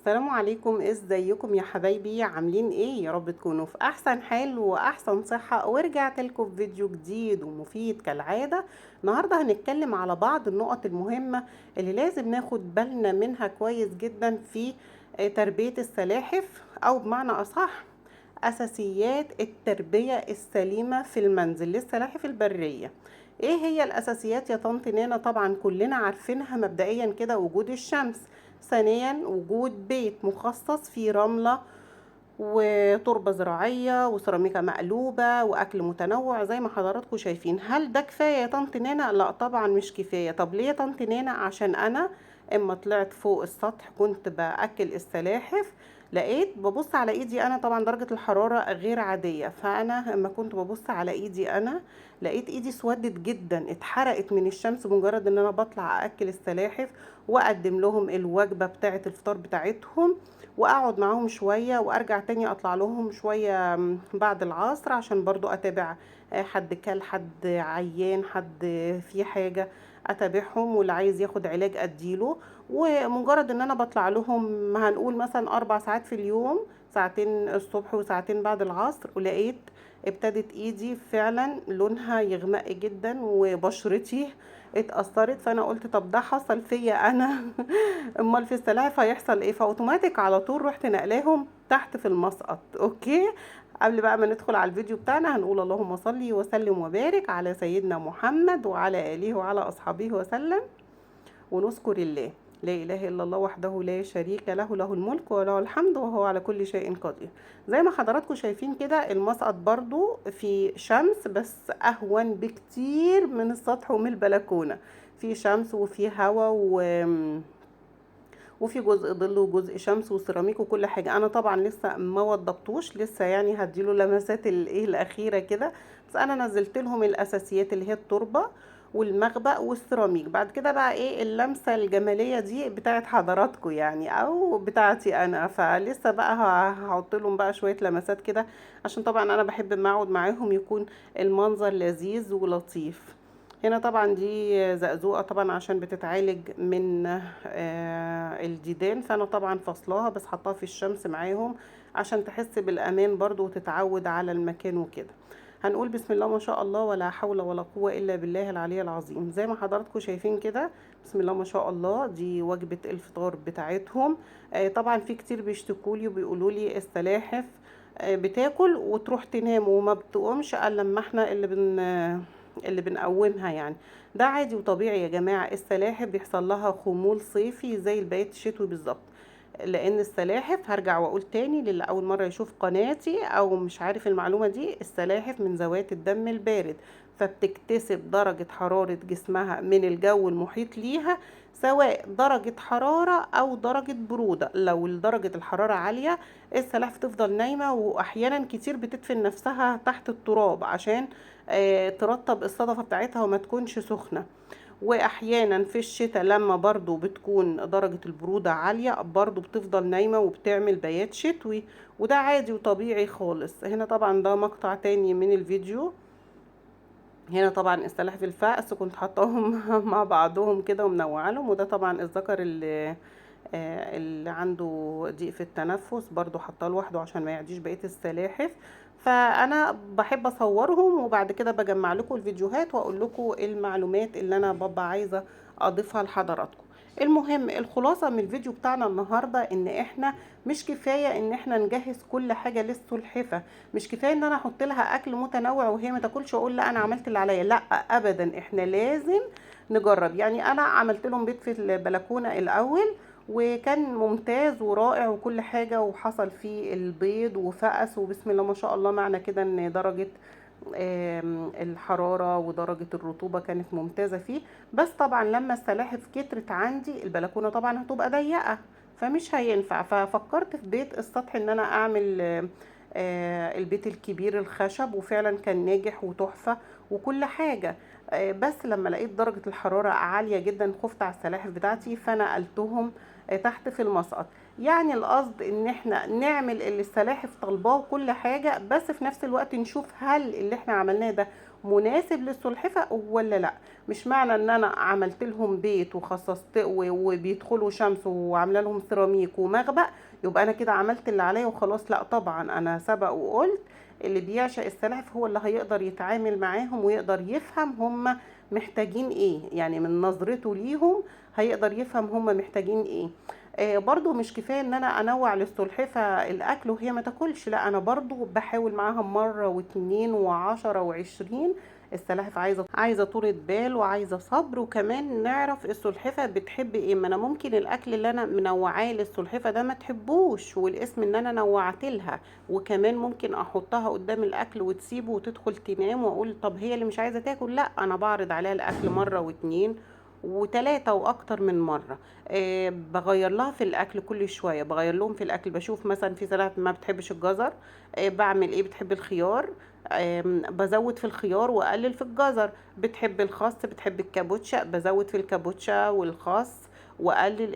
السلام عليكم، ازيكم يا حبايبي؟ عاملين ايه؟ يا رب تكونوا في احسن حال واحسن صحة. ورجعت لكم في فيديو جديد ومفيد كالعادة. النهاردة هنتكلم على بعض النقط المهمة اللي لازم ناخد بالنا منها كويس جدا في تربية السلاحف، او بمعنى اصح اساسيات التربية السليمة في المنزل للسلاحف البرية. ايه هي الاساسيات يا طنط نانا؟ طبعا كلنا عارفينها. مبدئيا كده وجود الشمس، ثانيا وجود بيت مخصص فيه رملة وتربة زراعية وسيراميكا مقلوبة وأكل متنوع زي ما حضراتكم شايفين. هل ده كفاية يا طنط نانا؟ لا طبعا مش كفاية. طب ليه يا طنط نانا؟ عشان أنا اما طلعت فوق السطح كنت بأكل السلاحف، لقيت ببص على ايدي انا، طبعا درجة الحرارة غير عادية، فانا اما كنت ببص على ايدي انا لقيت ايدي اسودت جدا، اتحرقت من الشمس مجرد ان انا بطلع اكل السلاحف واقدم لهم الوجبة بتاعة الفطار بتاعتهم واقعد معاهم شوية وارجع تاني اطلع لهم شوية بعد العصر عشان برضو اتابع حد كل، حد عيان، حد في حاجة اتابعهم، واللي عايز ياخد علاج اديله. ومجرد ان انا بطلع لهم هنقول مثلا 4 ساعات في اليوم، ساعتين الصبح وساعتين بعد العصر، ولقيت ابتدت ايدي فعلا لونها يغمق جدا وبشرتي اتأثرت. فانا قلت طب ده حصل فيا انا امال في السلاحف هيحصل ايه؟ فاوتوماتيك على طول رحت نقلاهم تحت في المسقط. okay، قبل بقى ما ندخل على الفيديو بتاعنا هنقول اللهم صل وسلم وبارك على سيدنا محمد وعلى آله وعلى أصحابه وسلم، ونذكر الله لا إله إلا الله وحده لا شريك له، له الملك وله الحمد وهو على كل شيء قدير. زي ما حضراتكم شايفين كده المسقط برضو في شمس، بس أهون بكتير من السطح ومن البلكونة. في شمس وفي هوا وفي جزء ظل وجزء شمس وسيراميك وكل حاجة. أنا طبعا لسه ما وضبطوش، لسه هديله لمسات الأخيرة كده، بس أنا نزلت لهم الأساسيات اللي هي التربة والمخبأ والسيراميك. بعد كده بقى اللمسة الجمالية دي بتاعت حضراتكم أو بتاعتي أنا، فلسه بقى هحط لهم بقى شوية لمسات كده، عشان طبعا أنا بحب اما أقعد معاهم يكون المنظر لذيذ ولطيف. هنا طبعا دي زقزوقة طبعا عشان بتتعالج من الديدان، فأنا طبعا فصلاها بس حطاها في الشمس معاهم عشان تحس بالأمان برضو وتتعود على المكان وكده. هنقول بسم الله ما شاء الله ولا حول ولا قوة إلا بالله العلي العظيم. زي ما حضراتكم شايفين كده بسم الله ما شاء الله دي وجبة الفطار بتاعتهم. طبعا في كتير بيشتكولي وبيقولوا لي السلاحف بتاكل وتروح تنام وما بتقومش الا لما احنا اللي بنقومها. ده عادي وطبيعي يا جماعة، السلاحف بيحصل لها خمول صيفي زي البيات الشتوي بالظبط، لان السلاحف هرجع واقول تاني للي اول مرة يشوف قناتي او مش عارف المعلومة دي، السلاحف من ذوات الدم البارد، فبتكتسب درجة حرارة جسمها من الجو المحيط ليها، سواء درجة حرارة او درجة برودة. لو درجة الحرارة عالية السلاحف تفضل نايمة، واحيانا كتير بتدفن نفسها تحت التراب عشان ترطب الصدفة بتاعتها وما تكونش سخنة. واحيانا في الشتاء لما برضو بتكون درجة البرودة عالية برضو بتفضل نايمة وبتعمل بيات شتوي، وده عادي وطبيعي خالص. هنا طبعا ده مقطع تاني من الفيديو. هنا طبعا السلاحف الفأس كنت حطاهم مع بعضهم كده ومنوعه لهم، وده طبعا الذكر اللي عنده ضيق في التنفس برضو حطاه لوحده عشان ما يعديش بقية السلاحف. فانا بحب اصورهم وبعد كده بجمع لكم الفيديوهات واقول لكم المعلومات اللي انا ببقى عايزه اضيفها لحضراتكم. المهم الخلاصه من الفيديو بتاعنا النهارده ان احنا مش كفايه ان احنا نجهز كل حاجه للسلحفه، مش كفايه ان انا احط لها اكل متنوع وهي ما تاكلش واقول لا انا عملت اللي عليا، لا ابدا، احنا لازم نجرب. انا عملت لهم بيت في البلكونه الاول وكان ممتاز ورائع وكل حاجة، وحصل فيه البيض وفقس وبسم الله ما شاء الله، معنى كده ان درجة الحرارة ودرجة الرطوبة كانت ممتازة فيه. بس طبعا لما السلاحف كترت عندي البلكونة طبعا هتبقى ضيقة فمش هينفع، ففكرت في بيت السطح ان انا اعمل البيت الكبير الخشب، وفعلا كان ناجح وتحفة وكل حاجة. بس لما لقيت درجة الحرارة عالية جدا خفت على السلاحف بتاعتي فنقلتهم تحت في المسقط. القصد ان احنا نعمل اللي السلاحف طالباه وكل حاجة، بس في نفس الوقت نشوف هل اللي احنا عملناه ده مناسب للسلحفة ولا لا. مش معنى ان انا عملت لهم بيت وخصصت وبيدخلوا شمس وعامله لهم سيراميك ومخبأ يبقى انا كده عملت اللي عليا وخلاص. لا طبعا، انا سبق وقلت اللي بيعشق السلاحف هو اللي هيقدر يتعامل معاهم ويقدر يفهم هم محتاجين ايه، يعني من نظرته ليهم هيقدر يفهم هم محتاجين ايه. برضو مش كفاية ان انا انوع للسلحفة الاكل وهي ما تاكلش، لا انا برضو بحاول معاها مرة واتنين وعشرة وعشرين. السلاحف عايزة طولة بال وعايزة صبر، وكمان نعرف السلحفة بتحب ايه. ما انا ممكن الاكل اللي انا منوعاه للسلحفة ده ما تحبوش، والاسم ان انا نوعت لها، وكمان ممكن احطها قدام الاكل وتسيبه وتدخل تنام واقول طب هي اللي مش عايزة تاكل. لا، انا بعرض عليها الاكل مرة واتنين وتلاتة واكتر من مرة. بغير لها في الاكل كل شوية، بغير لهم في الاكل. بشوف مثلا في سلاحف ما بتحبش الجزر، بعمل ايه؟ بتحب الخيار، بزود في الخيار واقلل في الجزر. بتحب الخس، بتحب الكابوتشا، بزود في الكابوتشا والخس واقلل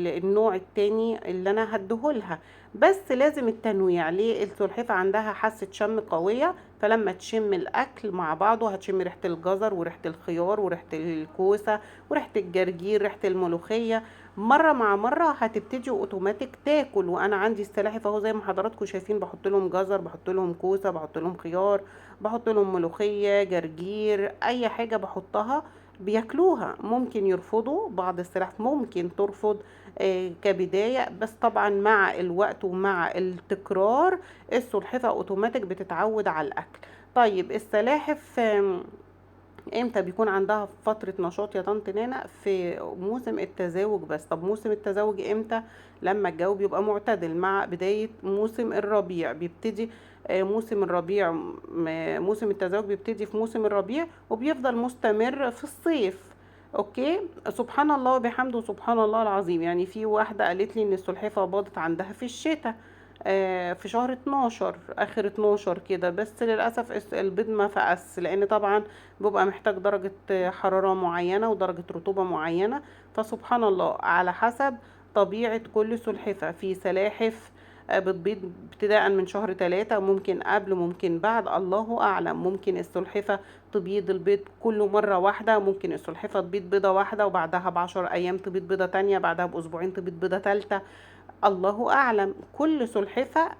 النوع التاني اللي انا هديهولها. بس لازم التنويع. ليه؟ السلحفة عندها حاسة شم قوية، فلما تشم الاكل مع بعضه هتشم ريحة الجزر وريحة الخيار وريحة الكوسة وريحة الجرجير ريحة الملوخية، مرة مع مرة هتبتدي اوتوماتيك تاكل. وانا عندي السلاحف اهو زي ما حضراتكم شايفين، بحط لهم جزر، بحط لهم كوسة، بحط لهم خيار، بحط لهم ملوخية، جرجير، اي حاجة بحطها بياكلوها. ممكن يرفضوا بعض السلاحف، ممكن ترفض كبداية، بس طبعا مع الوقت ومع التكرار السلحفة اوتوماتيك بتتعود على الاكل. طيب السلاحف امتى بيكون عندها فترة نشاط يا طنط نانا؟ في موسم التزاوج بس. طب موسم التزاوج امتى؟ لما الجو بيبقى معتدل مع بداية موسم الربيع. بيبتدي موسم الربيع، موسم التزاوج بيبتدي في موسم الربيع وبيفضل مستمر في الصيف. okay، سبحان الله وبحمده، سبحان الله العظيم. يعني في واحدة قالت لي ان السلحفة باضت عندها في الشتاء، في شهر 12، اخر 12 كده، بس للاسف البيض ما فقس، لان طبعا بيبقى محتاج درجة حرارة معينة ودرجة رطوبة معينة. فسبحان الله على حسب طبيعة كل سلحفة. في سلاحف بتبيض ابتداء من شهر 3، ممكن قبل ممكن بعد، الله اعلم. ممكن السلحفة تبيض البيض كله مرة واحدة، ممكن السلحفة تبيض بيضة واحدة وبعدها ب10 ايام تبيض بيضة تانية، بعدها باسبوعين تبيض بيضة تالتة، الله اعلم. كل سلحفة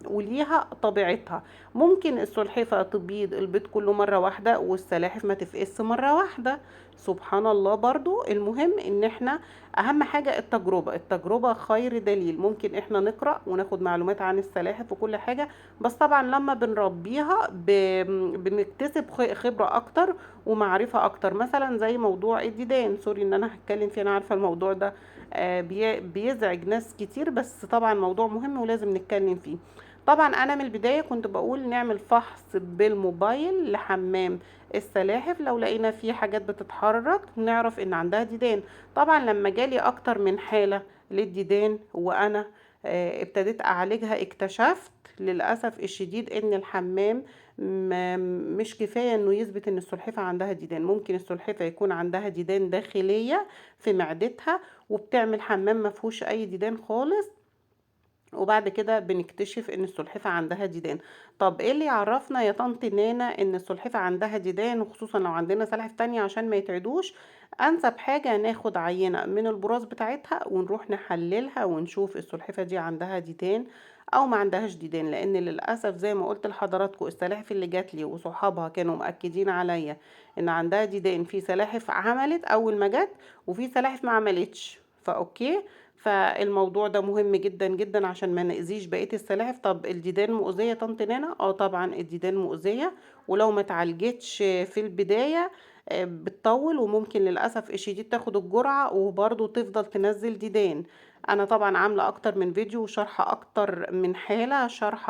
وليها طبيعتها. ممكن السلحفة تبيض البيض كله مرة واحدة والسلاحف ما تفقس مرة واحدة، سبحان الله برضو. المهم ان احنا اهم حاجة التجربة، التجربة خير دليل. ممكن احنا نقرأ وناخد معلومات عن السلاحف وكل حاجة، بس طبعا لما بنربيها بنكتسب خبرة اكتر ومعرفة اكتر. مثلا زي موضوع الديدان، sorry ان انا هتكلم فيه، انا عارفة الموضوع ده بيزعج ناس كتير، بس طبعا موضوع مهم ولازم نتكلم فيه. طبعا انا من البداية كنت بقول نعمل فحص بالموبايل لحمام السلاحف، لو لقينا فيه حاجات بتتحرك نعرف ان عندها ديدان. طبعا لما جالي اكتر من حالة للديدان وانا ابتديت اعالجها، اكتشفت للأسف الشديد ان الحمام مش كفاية انه يثبت ان السلحفة عندها ديدان. ممكن السلحفة يكون عندها ديدان داخلية في معدتها وبتعمل حمام ما فيهوش اي ديدان خالص، وبعد كده بنكتشف ان السلحفة عندها ديدان. طب ايه اللي يعرفنا يا طنط نانا ان السلحفة عندها ديدان، وخصوصا لو عندنا سلاحف تانية عشان ما يتعدوش؟ انسب حاجة ناخد عينة من البراز بتاعتها ونروح نحللها ونشوف السلحفة دي عندها ديدان او ما عندهاش ديدان. لان للاسف زي ما قلت لحضراتكم السلاحف اللي جات لي وصحابها كانوا مؤكدين عليا ان عندها ديدان، في سلاحف عملت اول ما جت وفي سلاحف ما عملتش. ف okay، فالموضوع ده مهم جدا جدا عشان ما نأذيش بقية السلاحف. طب الديدان مؤذية طنط نانا؟ طبعا الديدان مؤذية، ولو ما اتعالجتش في البداية بتطول، وممكن للأسف الشديد تاخد الجرعة وبرضو تفضل تنزل ديدان. أنا طبعا عاملة أكتر من فيديو وشرح أكتر من حالة، شرح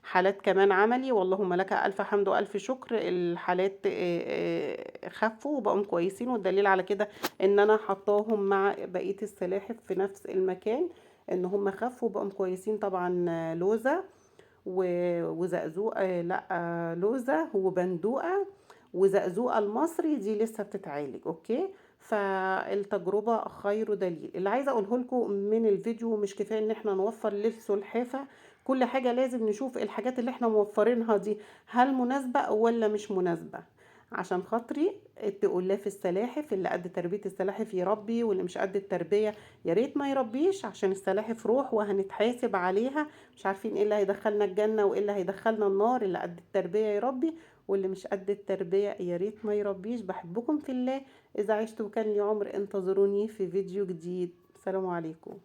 حالات كمان عملي، واللهم لك ألف حمد وألف شكر. الحالات خفوا وبقوا كويسين، والدليل على كده إن أنا حطاهم مع بقية السلاحف في نفس المكان، إن هم خفوا وبقوا كويسين. طبعا لوزة وزقزوقة، لا لوزة وبندوقة وزقزوقة المصري دي لسه بتتعالج. okay، فالتجربة خير دليل. اللي عايزة اقوله لكم من الفيديو، مش كفاية ان احنا نوفر للسلحفة كل حاجة، لازم نشوف الحاجات اللي احنا موفرينها دي هل مناسبة ولا مش مناسبة. عشان خاطري اتقوا الله في السلاحف، اللي قد تربية السلاحف يربي، واللي مش قد التربية يا ريت ما يربيش، عشان السلاحف روح وهنتحاسب عليها، مش عارفين ايه اللي هيدخلنا الجنة وايه اللي هيدخلنا النار. اللي قد التربية يربي، واللي مش قد التربية يا ريت ما يربيش. بحبكم في الله، إذا عشت وكان لي عمر انتظروني في فيديو جديد. السلام عليكم.